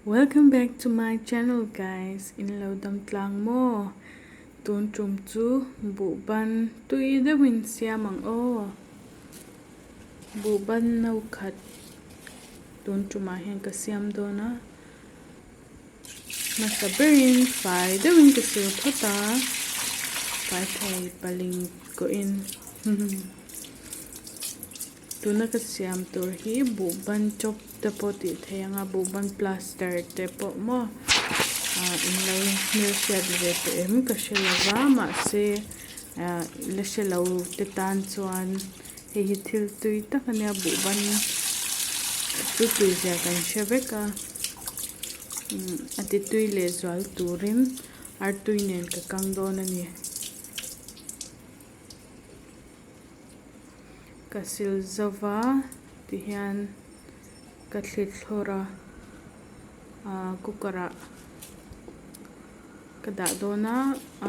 Welcome back to my channel guys in lo dam tlang maw tun tum chu buhban tui deuhin siam ang aw buhban no khat tun tumah hian ka siam dawn a hmasa berin fai deuhin ka sil phawt a fai thei paling kawhin. Tuna ka siam tur hi buhban chop te pawh tih theih ang a buhban plaster te pawh maw ah in lo hmelhriat ve tawh em ka hre lo va mahse ah la hre lo te tan chuan hei hi thil tui tak a nia buhban chu tui zia kan hre vek a umm a ti tui leh zual turin artui nen ka kang dawn a ni. Ka sil zova tihian ka thli thlawr a ahh cooker ah ka dah dawn a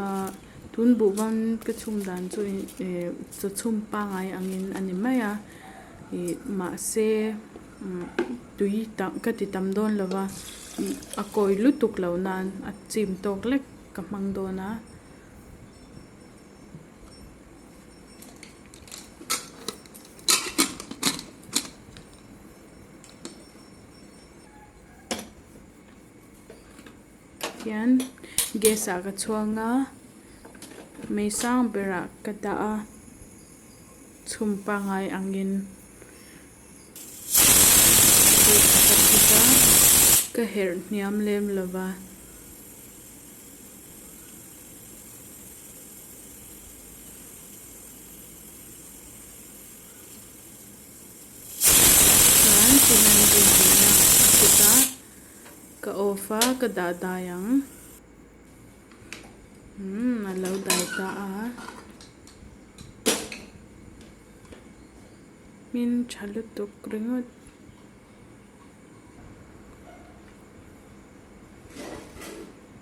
ahh tun buhban ka chhum dan chu ih chaw chhum pangngai angin a ni mai a ih mahse umm tui tam ka ti tam dawn lo va a kawi lutuk loh nan a chim tawk lek ka hmang dawn a. Hian gas ah ka chhuang a mei sang berah ka dah a chhum pangngai angin ka herh hniam lem lova. Chuan tihian rinhlehna a kut a, ka off a ka dah dai ang. Umm a lo dai ta a. Hmin tha lutuk ringawt.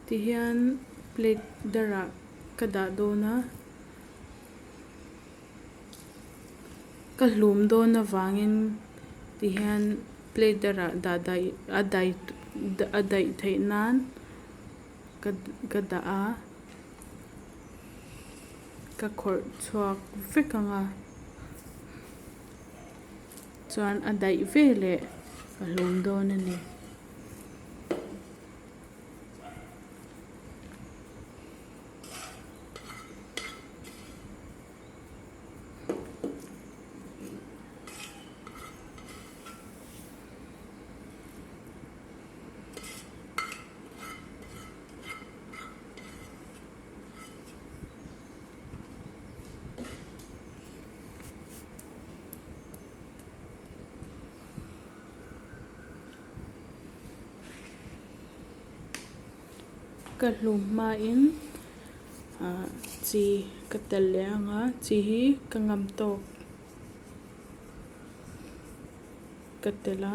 Tihian plate darah ka dah dawn a ka hlum dawn avangin tihian plate darah dah daih a daih a daih theih nan ka ka dah a ka khawrh chhuak vek ang a. Chuan a daih veleh ka hlum dawn a ni. Ka hlum hmain ah chi ka telh leh ang a chi hi ka ngam tawk ka telh a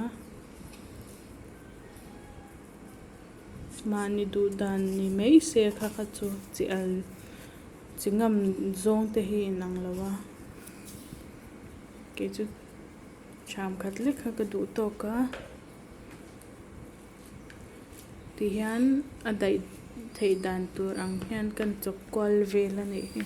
mahni duh dan ni mai se kha kha chu chi al Chi ngam zawng te hi inang lo a, kei chu ṭham khat lek kha ka duh tawk a, tihian a daih theih dan tur ang hian ka chawp kual vel a nih hi.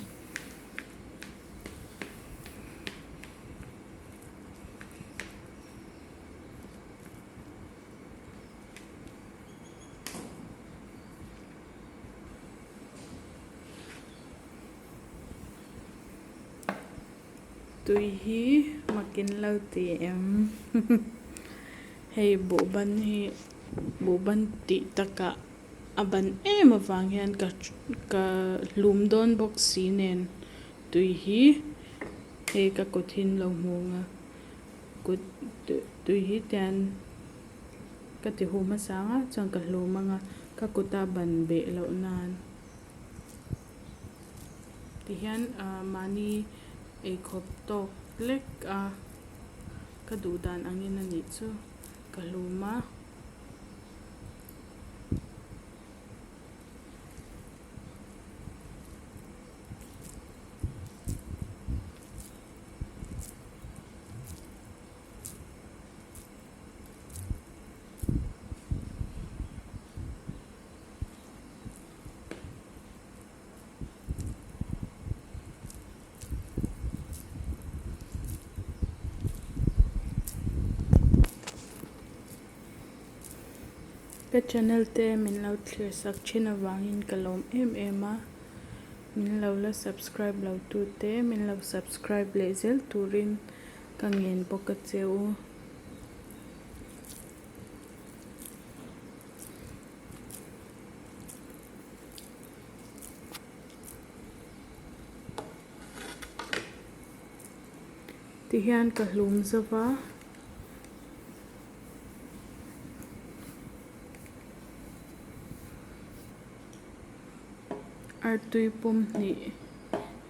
Tui hi makin lo ti em hei buhban hi buhban tih takah a ban em avang hian ka ka hlum dawn bawk si nen tui hi hei ka kut hi an lo hmu ang a kut tui hi tian. Ka ti hu hmasa ang a, chuan ka hlum ang a, ka kuta ban beh loh nan tihian ah mahni eikhawp tawk lek a ka duh dan angin a nih chu ka hlum a. Ka channel te min lo thlir sak thin avangin ka lawm em em a, min lo la subscribe lo tu te min lo subscribe leh zel turin ka ngen bawk a che u. Tihian ka hlum zova. Artui pum hnih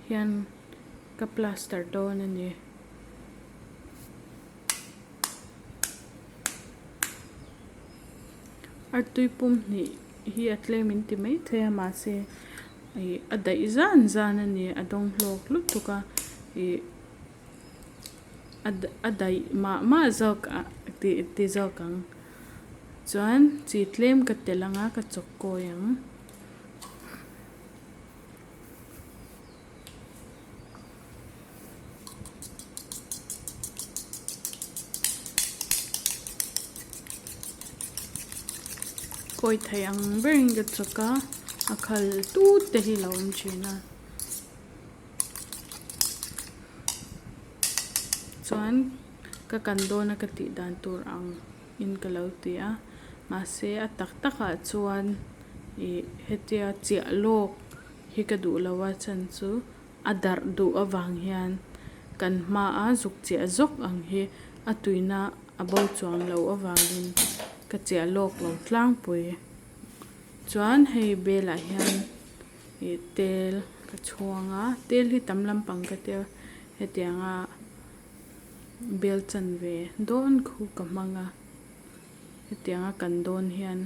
hian ka plaster dawn a ni. Artui pum hnih hi a tlem in ti maithei a mahse ih a daih zan zan a ni a dawng hlawk lutuk a ih a daih mah mah zawk a tih ti zawk ang chuan chi tlem ka telh ang a ka chawk kawi ang. Kawi thei ang berin ka chawk a a khal tut te hi a lo awm thin a. Chuan ka kan dawn a ka tih dan tur ang in ka lo ti a mahse a tak tak ah chuan ih hetia chiah lawk hi ka duh lo a chhan chu a darh duh avang hian kan hma a zuk chiah zawk ang hi a tuina a bo chuang loh avangin ka chiah lawk lo tlangpui chuan hei bel ah hian. Ih tel ka chhuang a tel hi tam lampang ka tia hetianga bel chanve dawn khu ka hmang a hetianga kan dawn hian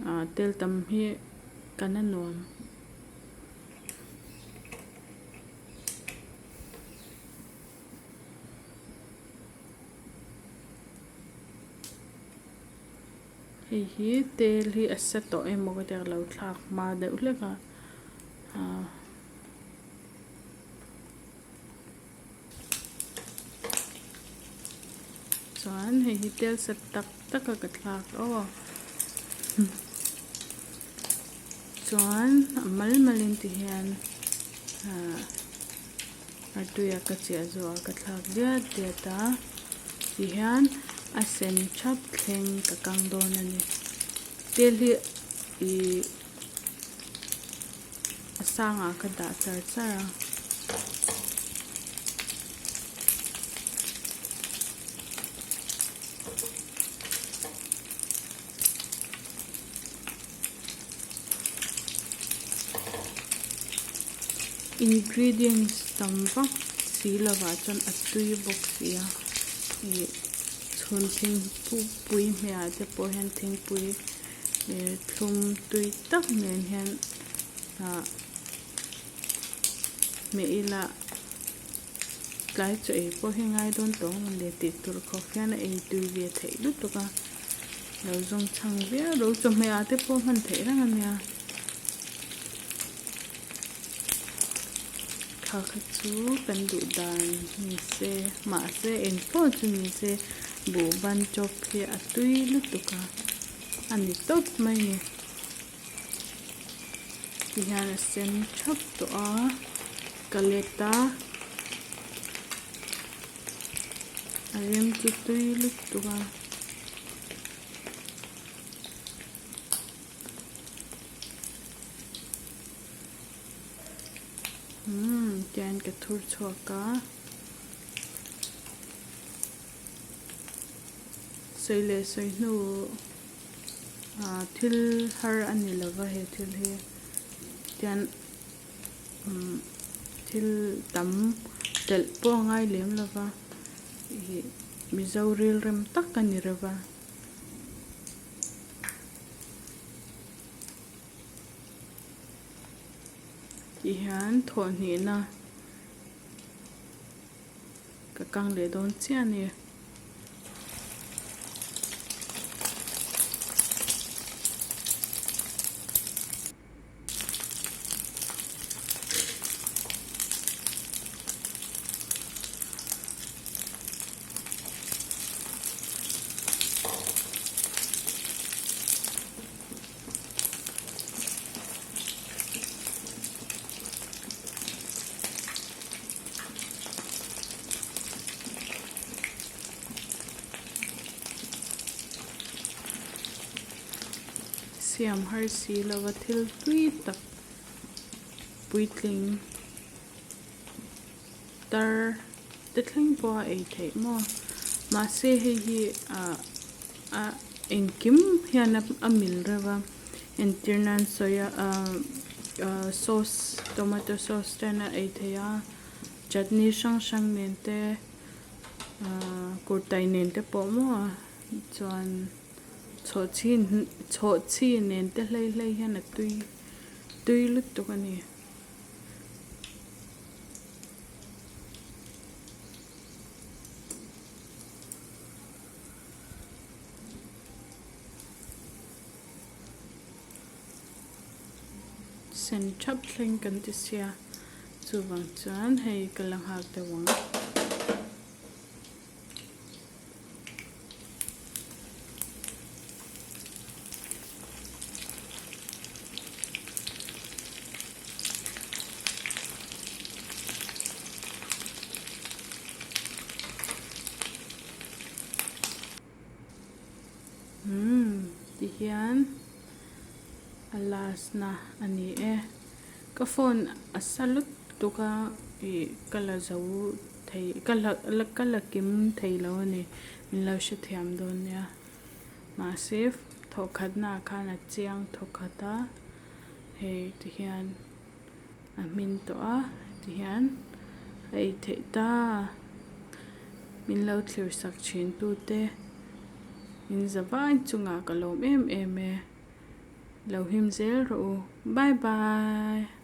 ah tel tam hi kan a nuam. Hei hi tel hi a sa tawh emaw ka tia ka lo thlak hma deuh hlek a ah chuan hei hi tel sa tak tak a ka thlak aw chuan a mal mal in ti hian ah a tuia ka chiah zawh a ka thlak diat diat a ti hian a sen thap thleng ka kang dawn a ni tel hi ihh a sangah ka dah char char a. Ingredients tam vak si lovah chuan a tui bawk si a ih chhun thingpui hmeh te pawh hian thingpui ih thlum tui tak nen hian ah hmeh ila tlai chaw ei pawh hi ngai dawn tawh ang le tih tur khawp hian a ei tui ve theih lutuk a lo zawng chhang viau lo chawhmeh ah te pawh hman theih reng a nia. Thla kha chu kan duh dan ni se mahse eng pawh chu ni se buhban chawp hi a tui lutuk a a ni tawp mai a ni tihian a sen thap tawh a ka let a a rem chu tui lutuk a. Umm tian ka thur chhuak a sawi leh sawi hnu ah thil har a ni lova he thil hi tian umm thil tam telh pawh a ngai lem lova ih mizo rilrem tak a ni reuh va. Tih hian thawh hnihna ka kang leh dawn chiah a ni. Siam har si lova thil tui tak puitling tar te thleng pawh a ei theih maw mahse hei hi ah a engkim hian a mil reuh a entir nan sawi a ah ah sauce tomato sauce te an ei thei a chutney hrang hrang nen te ah kurtai nen te pawh maw chuan. Chhawhchhi nen te hlei hlei hian a tui tui lutuk a ni. Sen thap thleng kan ti sia chuvang chuan hei ka la nghak deuh ang. Umm ti hian a last na a ni e ka phone a sa lutuk a ih ka la zo thei ka la ka la kim thei lo a ni min lo hrethiam dawn nia mahse thawhkhatna ah khan a chiang thawkhat a hei ti hian a hmin tawh a ti hian a ei theih ta min lo thlir sak thin tute in za vai chungah ka lawm em em e lo him zel rawh u bye bye.